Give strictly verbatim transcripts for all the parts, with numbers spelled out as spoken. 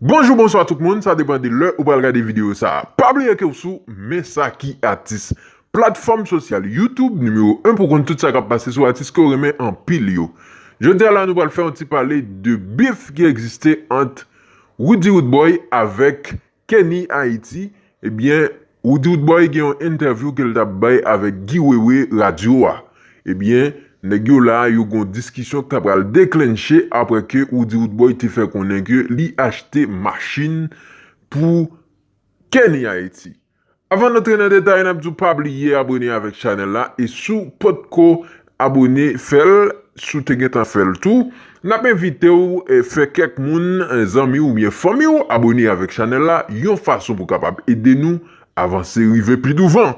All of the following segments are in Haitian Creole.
Bonjou, bonswa tout moun, sa depann de lè ou pral gade videyo sa a. Pa bliye ke w sou Men Sa Ki Atis, platfòm sosyal YouTube nimewo en pou konn tout sa k ap pase sou atis ke w renmen anpil yo. Jodi a la, nou pral fè yon ti pale de bif ki egziste ant Roody Roodboy avèk Kenny Haiti. Ebyen, Roody Roodboy gen yon entèvyou ke l t ap bay avèk Guy Wewe radyo a. Ebyen, nèg yo la, yo gon diskisyon k ta pral deklenche apre ke Roody Roodboy te fè konnen ke li achte machin pou Kenny Haiti. Avan n antre nan detay, n ap di w pa bliye abone avèk chanèl la, e si w potko abone, fè l, si w te gentan fè l tou. N ap envite w, eh, fè kèk moun, eh, zanmi w oubyen fanmi w abone avèk chanèl la, yon fason pou w kapab ede nou avanse rive pi douvan.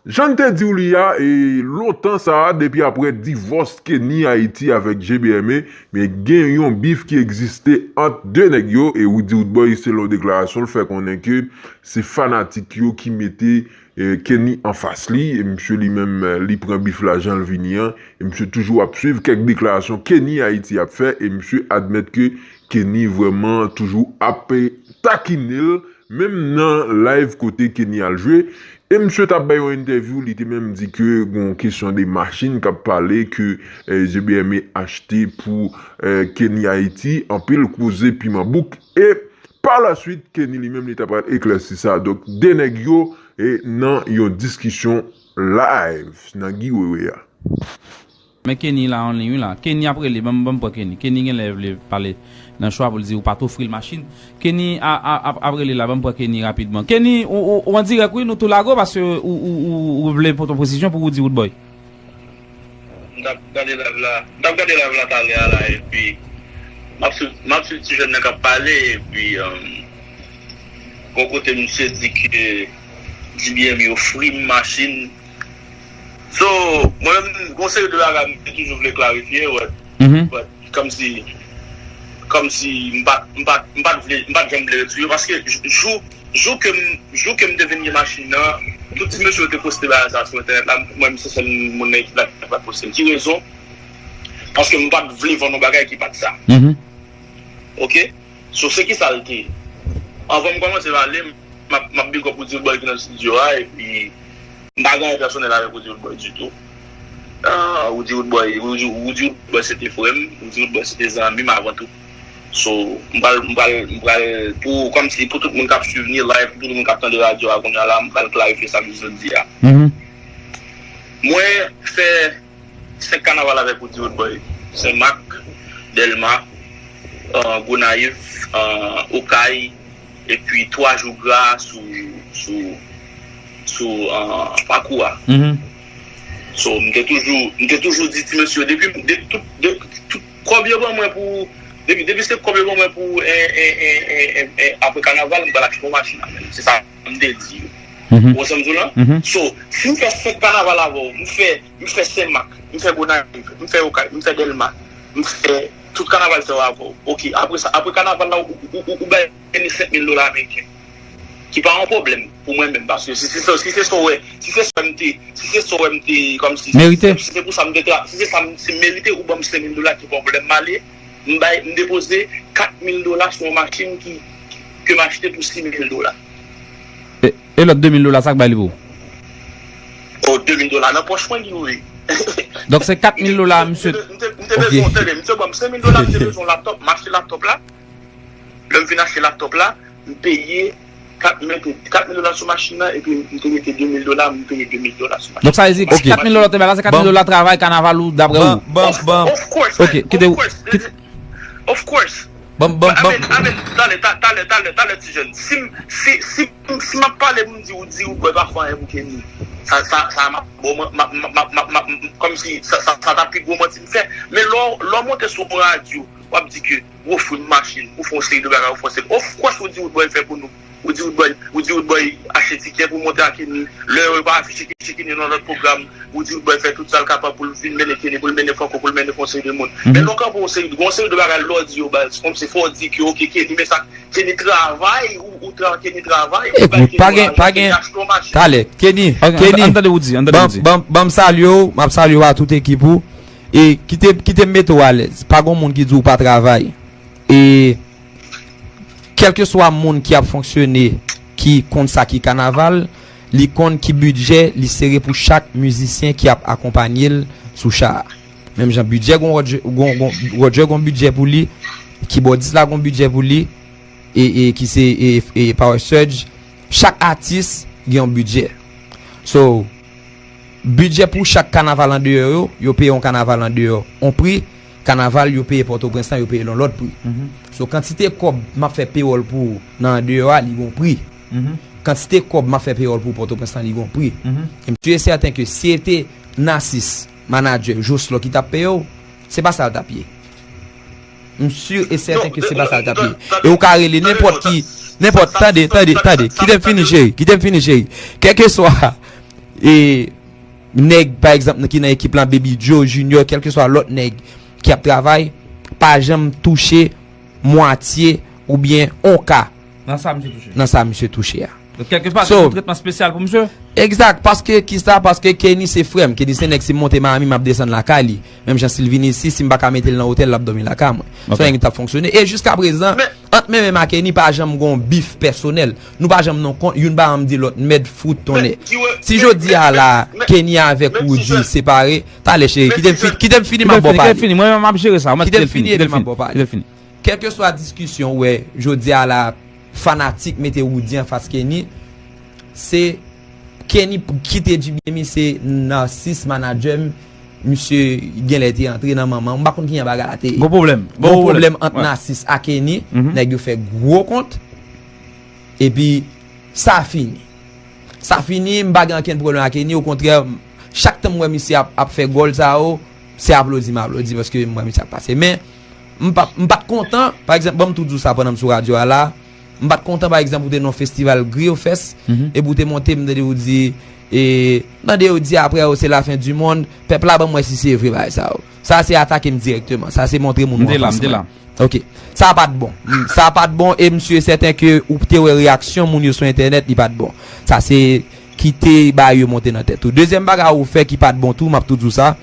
Jan n te di w li a, e lontan sa a, depi apre divòs Kenny Haiti avèk J B M A, men gen yon bif ki egziste ant de nèg yo, e Roody Roodboy, selon deklarasyon l, fè konnen ke se fanatik yo ki mete, eh, Kenny anfas li, e misye li menm, eh, li pran bif la jan l vini an, e misye toujou ap swiv kèk deklarasyon Kenny Haiti ap fè, e misye admèt ke Kenny vrèman toujou ap, eh, takine l, menm nan live kote Kenny al jwe. E misye t ap bay yon entèvyou, li te menm di ke gon kesyon de machin k ap pale ke, eh, J B M A achte pou, eh, Kenny Haiti, anpil koze piman bouk. E pa la swit, Kenny li menm li ta pral eklèsi sa. Donk, de nèg yo, eh, nan yon diskisyon live nan Guy Wewe a. Men Kenny la an liy wi la. Kenny ap rele, ban m, ban m pran Kenny. Kenny genlè vle pale nan cho a pou l di ou pa t ofri l machin. Kenny a, a, ap, ap rele la, ban m pran Kenny rapidman. Kenny, ou, ou, ou an dirèk wi, nou tou la go paske ou, ou, ou, ou vle pote yon pozisyon pou Roody Roodboy. M t ap gade live la, m t ap gade live la talè a la, epi m ap swiv, m ap swiv ti jèn nan k ap pale, epi, um, gon kote misye di ke J B M A ofri m machin. So, mwen menm, gon seri de bagay mwen te toujou vle klarifye, but, Mhm. but, kòmsi, kòmsi m pa, m pa, m pa t vle, m pa t janm vle ret sou yo, paske jou, jou ke m, jou ke m te vin gen machin nan, tout ti mesye yo te poste bagay sa sou entènèt la, mwen, m se sèl moun nan ekip la ki pa t poste l. Ki rezon? Paske m pa t vle vann yon bagay ki pa t sa. Mhm. Ok? So, se ki sa l te ye. Anvan m kòmanse pale, m ap, m ap big up Roody Roodboy ki nan estidyo a, epi m pa gen anyen pèsonèl avèk Roody Roodboy ditou. Ah, Roody Roodboy, Roody, Roody Roodboy se te frè m, Roody Roodboy se te zanmi m avan tou. So, m pral, m pral, m pral, pou, kòmsi pou tout moun k ap swiv ni live, pou tout moun k ap tande radyo a kounye a la, m pral klarifye sa m sot di a. Mhm. Mwen fè senk kanaval avèk Roody Roodboy. Senmak, Dèlma, euh, Gonayiv, euh, Okay, epi twa jou gra sou, sou, sou, euh, pakou a. Mhm. So, m te toujou, m te toujou di ti mesye yo, depi, depi tout, de, tout kòb yo ban mwen pou, depi, depi se kòb yo ban mwen pou, eh, eh, eh, eh, eh, eh, apre kanaval, m pral achte yon machin avè l. Se sa m te di yo. Mhm. Ou konprann sa m di w lan? Mhm. So, si m fè senk kanaval avè w, m fè, m fè Senmak, m fè Gonayiv, m fè Okay, m fè Dèlma, m fè tout kanaval sa yo avè w. Ok, apre sa, apre kanaval la, ou, ou, ou, ou bay Kenny senk mil dola ameriken. Ki pa yon pwoblèm pou mwen menm, paske si se sa, si se sa w wè, si se sa w wè m te, si se sa w wè m te, kòmsi, si, Merite. si se pou sa m te tra-, si se sa m, si m merite, ou ban m senk mil dola, ki pa yon pwoblèm, m ale, m bay, m depoze kat mil dola sou yon machin ki, ke m achte pou sis mil dola. E, e lòt de mil dola, sa k bay li pou ou? O, de mil dola nan pòch mwen li ye. Donk, se kat mil dola, misye. M te, m te, m te Ok. bezwen, tande, m te ban m senk mil dola, m te bezwen laptop, m achte laptop la. Lè m fin achte laptop la, m peye kat mil, kat mil dola sou machin nan, epi m te mete de mil dola, m peye de mil dola sou machin nan. Donk, sa vle di, Ok. kat mil dola te bay la, se kat mil dola travay kanaval ou, daprè ou? Ban, ban. Of course, Ok, man. kite Of ou. course. Kite, Of course. Ban, ban, ban. Amen, amen. Talè, ta-, talè, talè, talè, ti jèn. Si m, si, si, si m ap pale pou m di ou, di ou, bwè pa fè anyen pou Kenny. Sa, sa, sa, m ap, bon, m, m, m, kòmsi, sa, sa, sa ta pi gwo manti m fè. Men lè w, lè w monte sou yon radyo, w ap di ke ou ofri m machin, ou fè yon seri de bagay, ou fè yon seri. Of course, ou di ou bwè fè pou nou. Ou di Roodboy, ou di Roodboy achte tikè pou monte ak Kenny. Lè yo pa afiche Kenny nan lòt pwogram, ou di Roodboy fè tout sa l kapab pou l vin mennen Kenny, pou l mennen Franco, pou l mennen fè yon seri de moun. Mhm. Men lè w kanpe yon seri, yon seri de bagay lè w di yo, baz, kòmsi fò w di ke, ok, Kenny, men sa, Kenny travay, ou, ou tra-, Kenny travay, ou bay Kenny lajan, Kenny achte yon machin. Talè, Kenny, Ok, Kenny, ann tande ou di, ann tande ou ban, di. ban, ban m salye w, m ap salye w a tout ekip ou. E kite, kite m mete w alèz. Pa gon moun ki di w pa travay. E Kèlkeswa moun ki ap fonksyone, ki konn sa ki kanaval, li konn ki bidjè li sere pou chak mizisyen ki ap akonpanye l sou cha a. Menm jan bidjè gon Roger, gon, gon, Roger gon bidjè pou li, kibòdis la gon bidjè pou li, e, e ki se e, e Power Surge, chak atis gen yon bidjè. So, bidjè pou chak kanaval andeyò yo, yo peye yon kanaval andeyò yon pri, kanaval yo peye Pòtoprens lan, yo peye l yon lòt pri. So, kantite kòb m ap fè pewòl pou ou nan andeyò a, li gon pri. Kantite kòb m ap fè pewòl pou Pòtoprens lan, li gon pri. E m si e sèten ke si e te Narcisse, manadjè, Jocelyn ki t ap peye w, se pa sa l t ap ye. M si e sèten ke se pa sa l t ap ye. E ou ka rele nenpòt ki, nenpòt, tande, tande, tande, kite m fini, cheri, kite m fini, cheri. Kèlkeswa e nèg, pa egzanp, ki nan ekip lan, Baby Joe, Junior, kèlkeswa lòt nèg ki ap travay, pa janm touche mwatye oubyen on ka Nan sa misye touche. nan sa misye touche a. Kèlkeswa, se yon tretman espesyal pou misye. Egzak, paske kisa, paske Kenny se frè m, Kenny se nèg, si m monte Miami, m ap desann lakay li. Menm jan si l vini isi, si m pa ka mete l nan otèl, l ap dòmi lakay mwen. Sa nèg t ap fonksyone. E jiska prezan, ant mwen menm ak Kenny, pa janm gon bif pèsonèl. Nou pa janm non kont, youn pa janm di lòt mèd fout tonnè. Si jodi a la, Kenny avèk Roody separe, talè cheri, kite m fini, kite m fini, m ap ba w pale. Kite m fini, mwen menm m ap jere sa, mwen kite l fini, kite l fini, kite l fini. Kèlkeswa diskisyon ou wè jodi a la, fanatik mete Roody anfas Kenny, se Kenny kite Jimmy, se Narcisse, manadjè m, misye genlè te antre nan manman, m pa konn kijan bagay la te ye. Gon pwoblèm. Gon pwoblèm ant Narcisse ak Kenny, nèg yo fè gwo kont, epi sa fini. Sa fini, m pa gen ankenn pwoblèm ak Kenny, okontrè, chak tan m wè misye ap, ap fè gòl sa yo, se aplodi m aplodi paske m wè misye ap pase. Men, m pa, m pa t kontan, pa egzanp, ban m tou di w sa pandan m sou radyo a la, m pa t kontan, pa egzanp, ou te nan yon festival Grill Fest, epi ou te monte, m tande ou di, e, tande yo di apre yo se la fen di mond, pèp la ban m wè si se vre bagay sa yo. Sa se atake m dirèkteman, sa se montre moun ou anfas mwen. Ok. Sa pa t bon. Sa pa t bon e m si e sèten ke ou te wè reyaksyon moun yo sou entènèt, li pa t bon. Sa se kite bagay yo monte nan tèt ou. Dezyèm bagay ou fè ki pa t bon tou, m ap tou di w sa.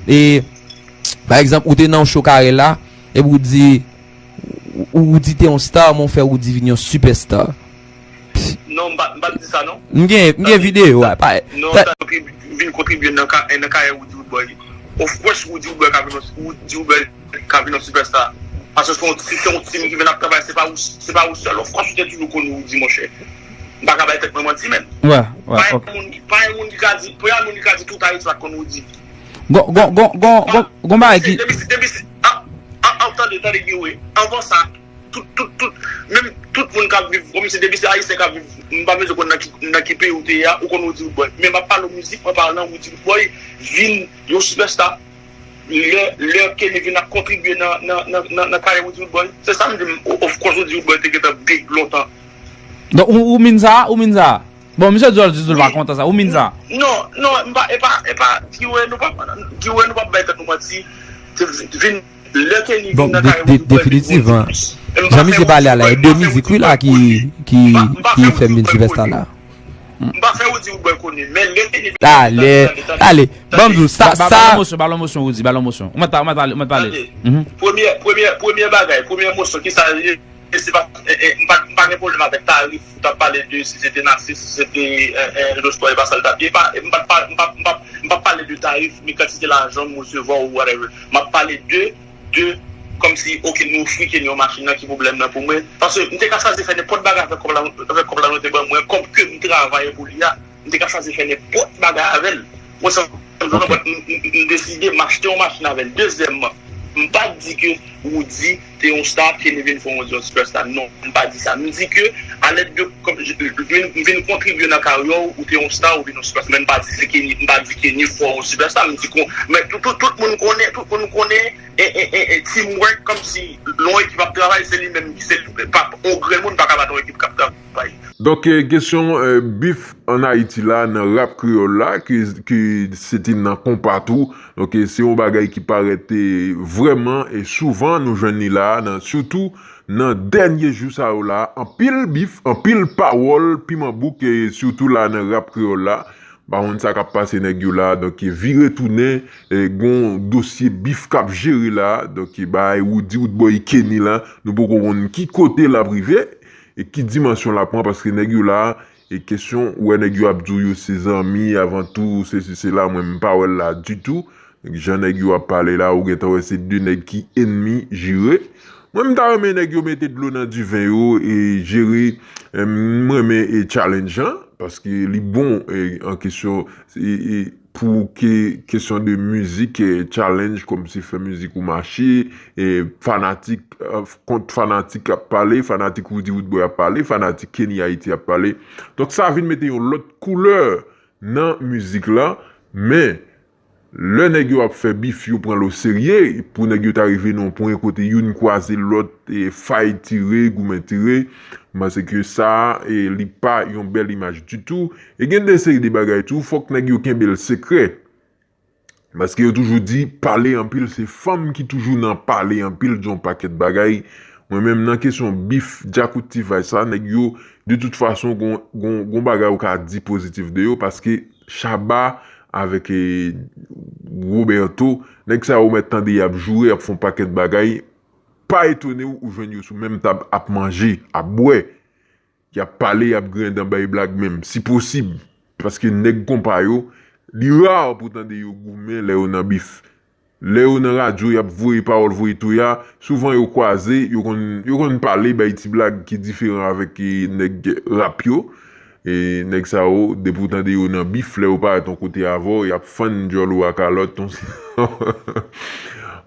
E, pa egzanp, ou te nan yon show Carel la, epi ou di, ou, ou di te yon star, men ou fè Roody vin yon sipèsta. Non, m pa, m pa t di sa, non. M gen, m gen videyo a. Pa, non, sa vin kontribye nan ka, nan karyè Roody Roodboy. Of course, Roody Roodboy ka vin, Roody Roodboy ka vin yon sipèsta. Paske se yon, se yon team ki vin ap travay, se pa ou, se pa ou sèl. Of course, ou te toujou konn Roody, monchè. M pa ka bay tèt mwen manti, men. Wè, wè, ok. Pa yon moun ki ka di, pa yon moun ki ka di tout Ayiti pa t konn Roody. Gon, gon, gon, gon, gon, gon bagay ki. Depi, depi, an, an, an, tande, tande, Guy, wi. Anvan sa, tout, tout, tout, menm tout moun k ap viv, kòmsi depi se Ayisyen k ap viv, m pa bezwen konn nan ki, nan ki peyi ou te ye a, ou konn Roody Roodboy. Men m ap pale w mizik, mwen pale nan Roody Roodboy vin yon sipèsta. Lè, lè Kenny vin ap kontribye nan, nan, nan, nan, nan karyè Roody Roodboy. Se sa m di, of course Roody Roodboy te gentan big lontan. Donk, ou, ou min sa, ou min sa. Bon, misye di w, di w pa kontan sa. Ou min sa. Non, non, m pa, e pa, e pa, Guy, wi, nou p ap, Guy, wi, nou p ap bay tèt nou manti. Vin, lè Kenny vin nan karyè Roody Roodboy vin gwo pi plis. Jan misye pale a la, e de mizik wi la ki, ki, ki fè m vin sipèsta la. M pa fè Roody Roodboy konnen, men lè Kenny vin nan karyè Roody Roodboy. Tande, tande, tande. Tande, tande. Ba l yon mosyon, ba l yon mosyon, Roody, ba l yon mosyon. Ou mèt pale, ou mèt pale, ou mèt pale. Premye, premye, premye bagay, premye mosyon, kisa l ye? E se pa, e, e, m pa, m pa gen pwoblèm avèk Tarif, ou t ap pale de si se te Narcisse, si se te, e, e, Josport, e pa sa l t ap ye. E pa, m pa, m pa, m pa, m pa, m pa pale de Tarif, ni kantite lajan m resevwa ou whatever. M ap pale de, de, kòmsi, ok, nou ofri Kenny yon machin nan, ki pwoblèm nan pou mwen? Paske m te ka chwazi fè nenpòt bagay avèk kòb la, avèk kòb la nou te ban mwen, kòb ke m travay pou li a. M te ka chwazi fè nenpòt bagay avè l. Mwen, sa m, m, m, m deside m achte yon machin avè l. Dezyèmman, m pa t di ke Roody te yon star, Kenny vin fè Roody yon sipèsta. Non, m pa di sa. M di ke, alèd de, kòm, m vin, m vin kontribye nan karyè w, ou te yon star, ou vin yon sipèsta. Men m pa di se Kenny, m pa di Kenny fè w yon sipèsta. M di kon, men tout, tout, tout moun konnen, tout moun konnen, e, e, e, e, teamwork, kòmsi, lè yon ekip ap travay, se li menm, se li, pa, yon grenn moun pa ka bat yon ekip k ap travay. Donk, e, kesyon, e, bif ann Ayiti la, nan rap kreyòl la, ke, ke se te nan konpa tou. Donk, e, se yon bagay ki parèt, e, vrèman, e, souvan nou jwenn li la, nan, sitou nan dènye jou sa yo la, anpil bif, anpil pawòl, piman bouk, e, sitou la nan rap kreyòl la. pa konn sa k ap pase nèg yo la, donk vire tounen, e, gon dosye bif k ap jere la, donk bagay Roody Roodboy Kenny la, nou poko konn ki kote l ap rive, e ki dimansyon l ap pran, paske nèg yo la, e kesyon, ou wè nèg yo ap di w yo se zanmi, avan tou, sesi, sela, mwen m pa wè l la ditou, jan nèg yo ap pale la, ou gentan wè se de nèg ki ennmi jire. Mwen, m ta renmen nèg yo mete dlo nan diven yo e jere, e, m renmen e challenge an, paske li bon, e, an kesyon, e, e, pou ke kesyon de mizik, e, challenge, kòmsi fè mizik ou mache, e, fanatik, e, kont fanatik k ap pale, fanatik Roody Roodboy ap pale, fanatik Kenny Haiti ap pale. Donk sa vin mete yon lòt koulè nan mizik la, men lè nèg yo ap fè bif, yo pran l oserye, pou nèg yo ta rive nan yon pwen kote youn kwaze lòt, e, fay tire, goumen tire, m panse ke sa, e, li pa yon bèl imaj ditou. E gen de seri de bagay tou, fòk nèg yo kenbe l sekrè. Paske yo toujou di, pale anpil, se fanm ki toujou nan pale anpil, di yon pakèt bagay. Mwen menm, nan kesyon bif, Djakout T-Vice sa, nèg yo, de tout fason, gon, gon, gon bagay ou ka di pozitif de yo, paske Shabba avèk, e, Roberto, nèg sa yo mèt tande y ap joure, y ap fè yon pakèt bagay, pa etone w, ou jwenn yo sou menm tab ap manje, ap bwè, y ap pale, y ap griyen dan bay blag menm, si posib. Paske nèg konpa yo, li ra pou tande yo goumen lè yo nan bif. Lè yo nan radyo, y ap voye pawòl, voye tou ya, souvan yo kwaze, yo konn, yo konn pale, bay ti blag ki diferan avèk, e, nèg rap yo. E nèg sa yo, depi w tande yo nan bif, lè yo parèt yon kote avè w, y ap fann djòl ou a kalòt, yon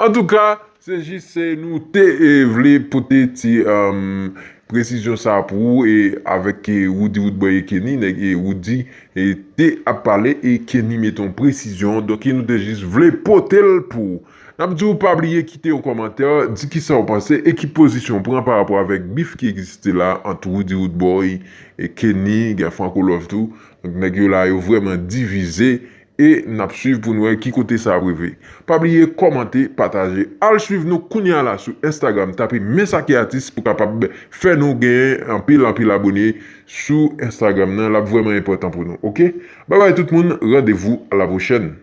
Antouka, se jis, e, nou te, e, vle pote ti, um, presizyon sa pou ou, e avèk, e, Roody Roodboy e Kenny, nèg, e, Roody, e, te ap pale, e Kenny mete yon presizyon, donk, e, nou te jis vle pote l pou ou. N ap di w pa bliye kite yon kòmantè, di kisa w panse e ki pozisyon w pran pa rapò avèk bif ki egziste la ant Roody Roodboy e Kenny, gen Franco Love tou. Donk, nèg yo la, yo vrèman divize e n ap swiv pou n wè ki kote sa ap rive. Pa bliye kòmante, pataje. Al swiv nou kounye a la sou Instagram, tape Men Sa Ki Atis pou kapab fè nou genyen anpil, anpil abone sou Instagram nan. L ap vrèman enpòtan pou nou, oke? Babay tout moun, randevou a la pwochèn.